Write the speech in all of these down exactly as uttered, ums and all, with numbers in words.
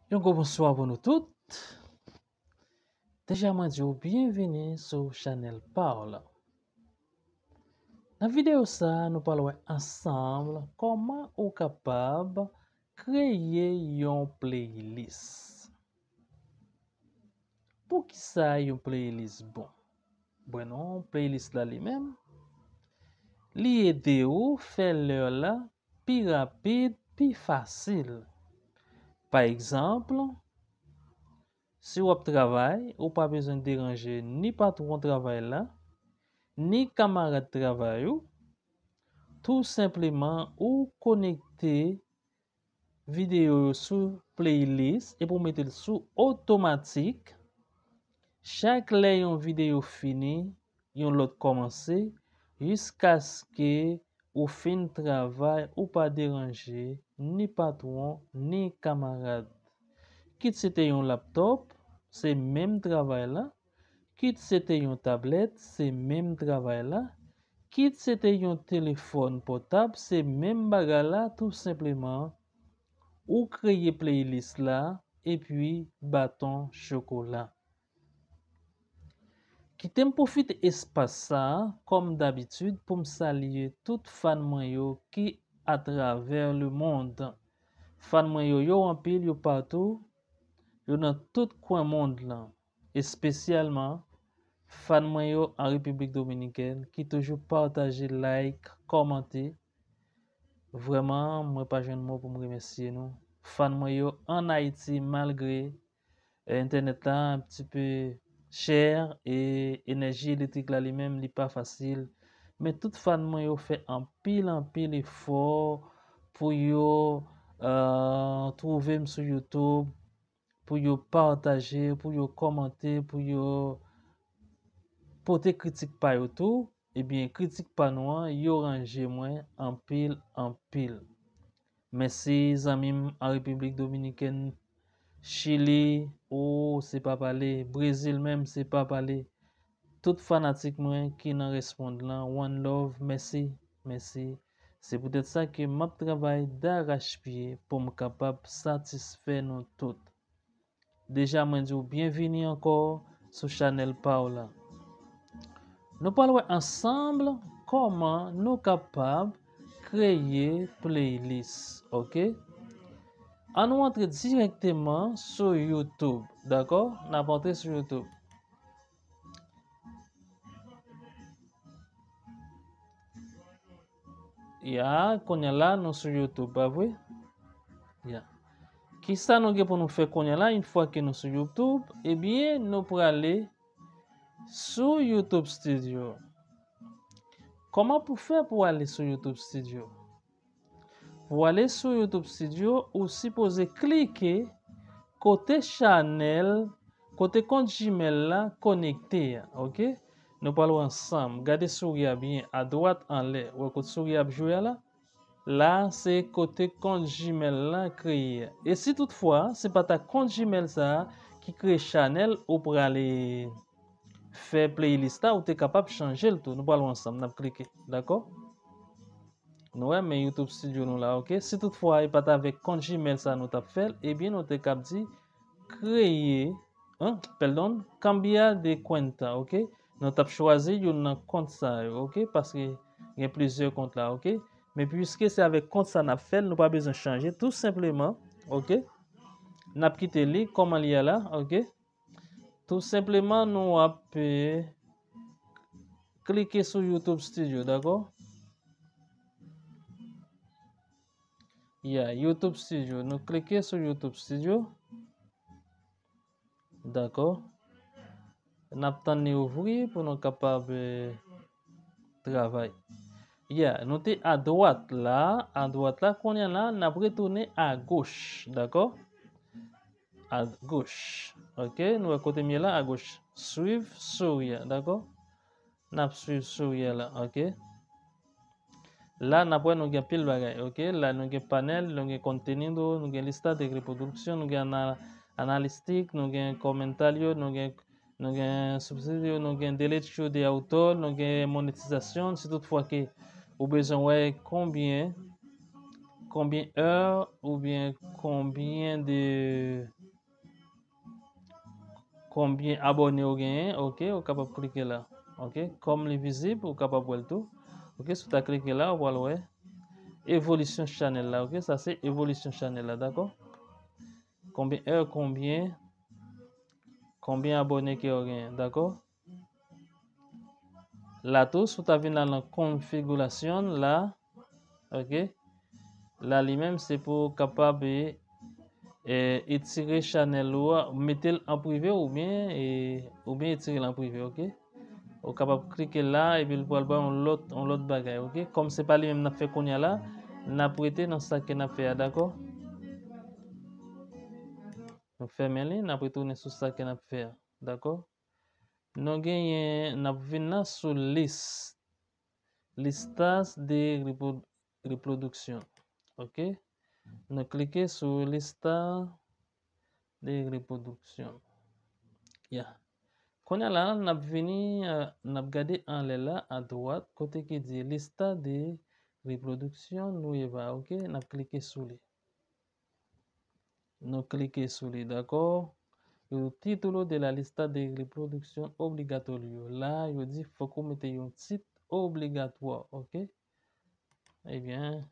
Yon gwo bonswa pou nou tout. Deja mwen di w byenvini sou chanèl pa w la. Nan videyo sa a, nou pral wè ansanm kòman ou kapab kreye yon playlist. Poukisa yon playlist bon? Bon, non, playlist la li menm, li ede w fè lè la pi rapid, pi fasil. Pa egzanp, si w ap travay, ou pa bezwen deranje ni patwon travay la, ni kamarad travay ou. Tou senpleman, ou konekte videyo yo sou playlist epi w mete l sou otomatik. Chak lè yon videyo fini, yon lòt kòmanse, jiskaske ou fin travay, ou pa deranje ni patwon, ni kamarad. Kit se te yon laptòp, se menm travay la. Kit se te yon tablèt, se menm travay la. Kit se te yon telefòn pòtab, se menm bagay la, tou senpleman. Ou kreye playlist la, epi baton chokola. Kite m pwofite espas sa a, kòm dabitid, pou m salye tout fan mwen yo ki atravè lemonn. Fan mwen yo, yo anpil, yo patou, yo nan tout kwen mond lan. Espesyalman, fan mwen yo an Repiblik Dominikèn ki toujou pataje, like, kòmante. Vrèman, mwen pa jwenn mo pou m remèsye nou. Fan mwen yo ann Ayiti, malgre, eh, entènèt la un petit peu chè e enèji elektrik la li menm, li pa fasil. Men tout fan mwen yo fè anpil, anpil efò pou yo, eh, twouve m sou YouTube, pou yo pataje, pou yo kòmante, pou yo pote kritik pa yo tou. Ebyen, kritik pa nou an, yo ranje mwen anpil, anpil. Mèsi zanmi m an Repiblik Dominikèn, Chili, o, se pa pale, Brezil menm, se pa pale. Tout fanatik mwen ki nan responn lan, one love, mèsi, mèsi. Se poutèt sa ke m ap travay darachpye pou m kapab satisfè nou tout. Deja, mwen di w byenvini ankò sou chanèl pa w la. Nou pral wè ansanm kòman nou kapab kreye playlist, oke? Ann nou antre dirèkteman sou YouTube, dakò? N ap antre sou YouTube. Ya, kounye a la, nou sou YouTube, pa vre? Ya. Kisa nou gen pou nou fè kounye a la, yon fwa ke nou sou YouTube? Ebyen, nou prale sou YouTube Studio. Kòman pou fè pou ale sou YouTube Studio? Pou ale sou YouTube Studio, ou sipoze klike kote chanèl, kote kont Gmail la konekte a, oke? Nou pral wè ansanm. Gade souri a byen, adwat anlè. Wè kot souri a ap jwe a la? La, se kote kont Gmail la kreye a. E si toutfwa, se pa ta kont Gmail sa a ki kreye chanèl ou prale fè playlist la, ou te kapab chanje l tou. Nou pral wè ansanm, n ap klike, dakò? Nou wè, men YouTube Studio nou la, oke? Si toutfwa, e pa t avèk kont Gmail sa nou t ap fè l, ebyen, nou te kab di kreye, hein, pardon, cambiar de cuenta, oke? Nou t ap chwazi youn nan kont sa yo, oke? Paske gen plizyè kont la, oke? Men piske se avèk kont sa n ap fè l, nou pa bezwen chanje, tou senpleman, oke? N ap kite li kòman li ye a la, oke? Tou senpleman, nou ap, eh, klike sou YouTube Studio, dakò? Ya, YouTube Studio. Nou klike sou YouTube Studio. Dakò. N ap tann li ouvri pou nou kapab, eh, travay. Ya, nou te adwat la, adwat la, kounye a la, n ap retounen agoch, dakò? Agoch. Oke, nou wè kote m ye la, agoch. Swiv souri a, dakò? N ap swiv souri a la, oke? La, n ap wè nou gen pil bagay, oke? La, nou gen panèl, nou gen contenido, nou gen lista de reproducción, nou gen ana-, analistik, nou gen komentario, nou gen, nou gen subsidio, nou gen derecho de autor, nou gen monetizasyon. Si toutfwa ke ou bezwen wè konbyen, konbyen è oubyen konbyen de konbyen abòne ou genyen, ok, ou kapab klike la. Ok, kòm li vizib, ou kapab wè l tou. Ok, si w ta klike la, ou pral wè evolisyon chanèl la, ok, sa se evolisyon chanèl la, dakò? Konbyen è, konbyen, konbyen abòne ke w genyen, dakò? La tou, si w ta vin la nan konfigirasyon la, ok, la li menm se pou w kapab e, e, etire chanèl ou a, mete l an prive oubyen, e, oubyen etire l an prive, ok? Ou kapab klike la epi l pral ba yon lòt, yon lòt bagay, ok? Kòm se pa li menm n ap fè kounye a la, n ap rete nan sa ke n ap fè a, dakò? Nou fèmen li, n ap retounen sou sa ke n ap fè a, dakò? Nou genyen, n ap vin la sou lis, listas de repro-, reproduction. Ok? Nou klike sou lista de reproduction. Ya. Kounye a la, n ap vini, eh, n ap gade anlè la, adwat, kote ki di lista de reproduction nueva. Ok? N ap klike sou li. Nou klike sou li, dakò? Yo, título de la lista de reproducción obligatorio. La, yo di fòk ou mete yon tit obligatwa, ok? Ebyen,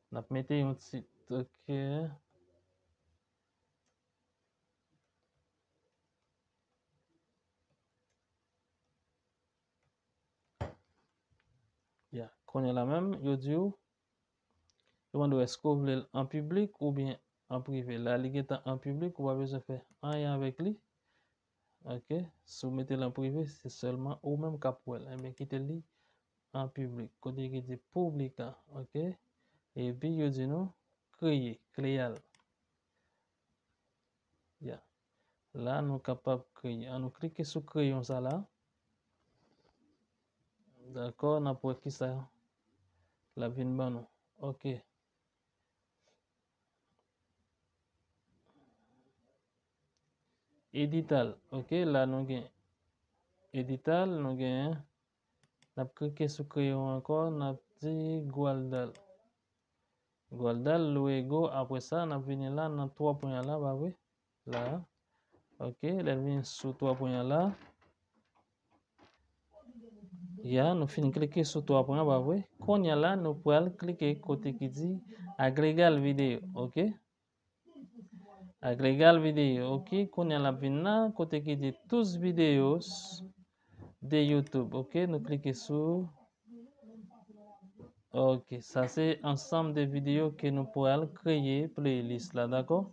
n ap mete yon tit, ok? Ya, kounye a la menm, yo di w, yo mande w èske w vle l an piblik oubyen an prive. La, li gentan an piblik, ou pa bezwen fè anyen avèk li. Ok, si w mete l an prive, se sèlman ou menm k ap wè l. Ebyen, kite li an piblik. Kote ki di publica, ok? Epi yo di nou kreye, kreyal. Ya. La, nou kapab kreye. An nou klike sou kreyon sa la. Dakò, n ap wè kisa l ap vin ban nou. Ok. Edital. Ok, la nou gen edital, nou gen, n ap klike sou kreyon ankò, n ap di Guardar. Guardar luego, apre sa, n ap vini la nan twa pwen an la, pa vre? La. Ok, lè n vin sou twa pwen an la. Ya, nou fin klike sou twa pwen an, pa vre? Kounye a la, nou pral klike kote ki di agregar video, ok? Agregar video, ok? Kounye a l ap vin la, kote ki di tus videos de YouTube, ok? Nou klike sou, ok, sa se ansanm de videyo ke nou pral kreye playlist la, dakò?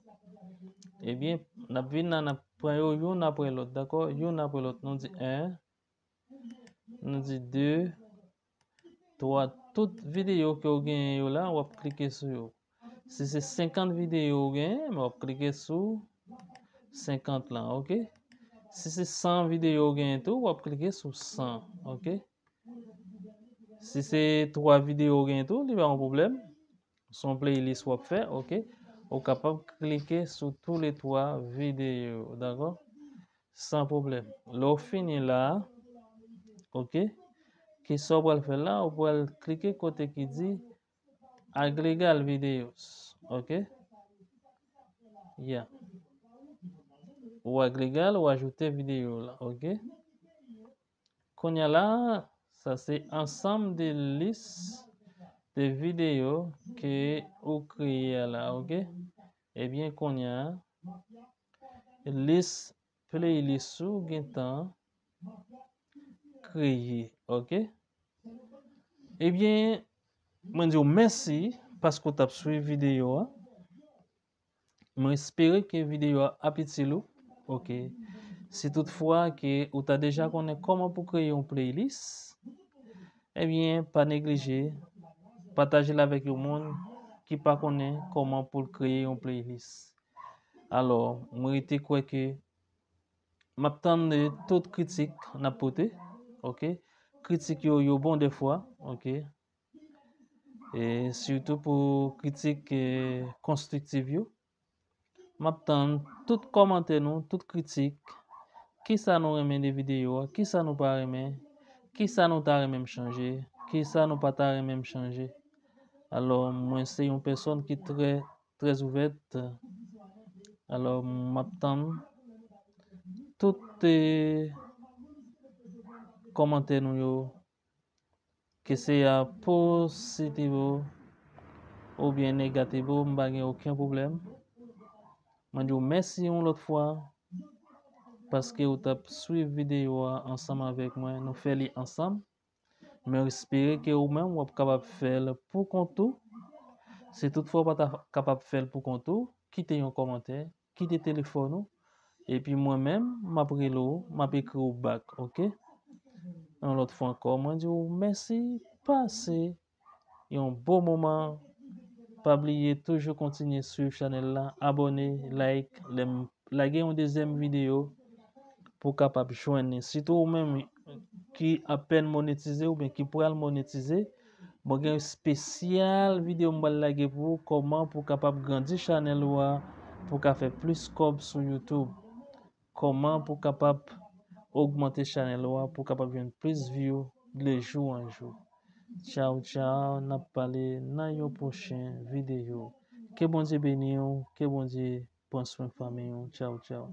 Ebyen, n ap vin la, n ap pran yo youn apre lòt, dakò? Youn apre lòt, nou di en, nou di de, twa, tout videyo ke w genyen yo la, w ap klike sou yo. Si se senkant videyo w genyen, w ap klike sou senkant lan, ok? Si se san videyo w genyen tou, w ap klike sou san, ok? Si se twa videyo w genyen tou, li pa yon pwoblèm. Se yon playlist w ap fè, ok? Ou kapab klike sou tou le twa videyo, dakò? San pwoblèm. Lè w fini la, ok? Kisa w pral fè la? Ou pral klike kote ki di agregar videos, ok? Ya. Ou agregar, ou ajoute videyo la, ok? Kounye a la, sa se ansanm de lis de videyo ke ou kreye a la, ok? Ebyen, kounye a, lis playlist ou gentan kreye, ok? Ebyen, mwen di w mèsi paske w t ap swiv videyo a. Mwen espere ke videyo a ap itil ou. Ok. Si toutfwa ke ou ta deja konnen kòman pou kreye yon playlist, ebyen, pa neglije pataje l avèk yon moun ki pa konnen kòman pou l kreye yon playlist. Alò, mwen rete kwè ke m ap tann tout kritik n ap pote, ok? Kritik yo, yo bon defwa, ok? E sitou pou kritik, e, konstriktiv yo. M ap tann tout kòmantè nou, tout kritik. Kisa nou renmen de videyo a? Kisa nou pa renmen? Kisa nou ta renmen m chanje? Kisa nou pa ta renmen m chanje? Alò, mwen se yon pèsòn ki trè, trè ouvèt. Alò, m ap tann tout eh, kòmantè nou yo, ke se a pozitivo oubyen negativo, m pa gen okenn pwoblèm. Mwen di w mèsi yon lòt fwa paske ou t ap swiv videyo a ansanm avèk mwen. Nou fè li ansanm. Men espere ke ou menm w ap kapab fè l pou kont ou. Si toutfwa w pa ta kapab fè l pou kont ou, kite yon kòmantè, kite telefòn ou, epi mwen menm, m ap rele w, m ap ekri w back, oke? Yon lòt fwa ankò, mwen di w mèsi, pase yon bon moman. Pa bliye toujou kontinye swiv chanèl la, abòne, like, lè m lage yon dezyèm videyo pou w kapab jwenn li. Sitou ou menm ki apèn monetize oubyen ki pral monetize, mwen gen yon espesyal videyo m pral lage pou ou, kòman pou w kapab grandi chanèl ou a, pou w ka fè plis kòb sou YouTube. Kòman pou w kapab ogmante chanèl ou a, pou w kapab jwenn plis view de jou an jou. Tchaw, tchaw, n ap pale nan yon pwochen videyo. Ke Bondye beni w, ke Bondye pran swen fanmi w. Tchaw, tchaw.